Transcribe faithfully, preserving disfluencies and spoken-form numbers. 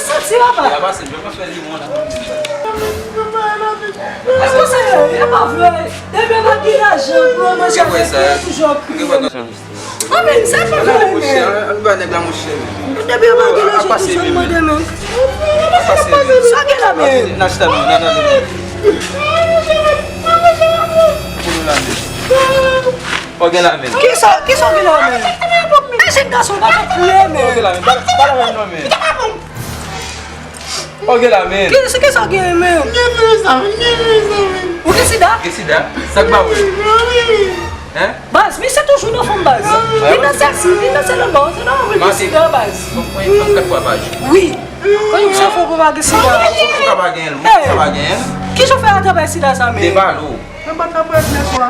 Santi la pa. E pa se, mwen pa fè li wont. E pa se, e pa vre. Depi yo pa gen lajan pou yo manje, yo toujou ap kriye. Anben, sa pa vre, men. Ann ba nèg la, monchè. Depi yo pa gen lajan, toujou ap mande, men. Sa gen la, men. N a chita, non, nan, nan, nan. Pou nou la, men. Ou gen la, men. Kisa, kisa w gen la, men? E jèn gason pa ka kriye, men. Ou gen la, men. Ba, ba la, men, non, men. Ou gen la, men. Ki, se kisa w gen, men? Ou gen sida? Gen sida? Sa k ba ou? Hein? Baz, misye toujou nan fanm, baz. Li nan sèks, li nan sèlman, se nan anvi gen sida, baz. Wi. Kòm se fò pou pa gen sida. Ou ka pa gen l, ou ka pa gen l. Ki jan w fè attrape sida sa, men? De balo. Mwen pa t ap rèd lè swa.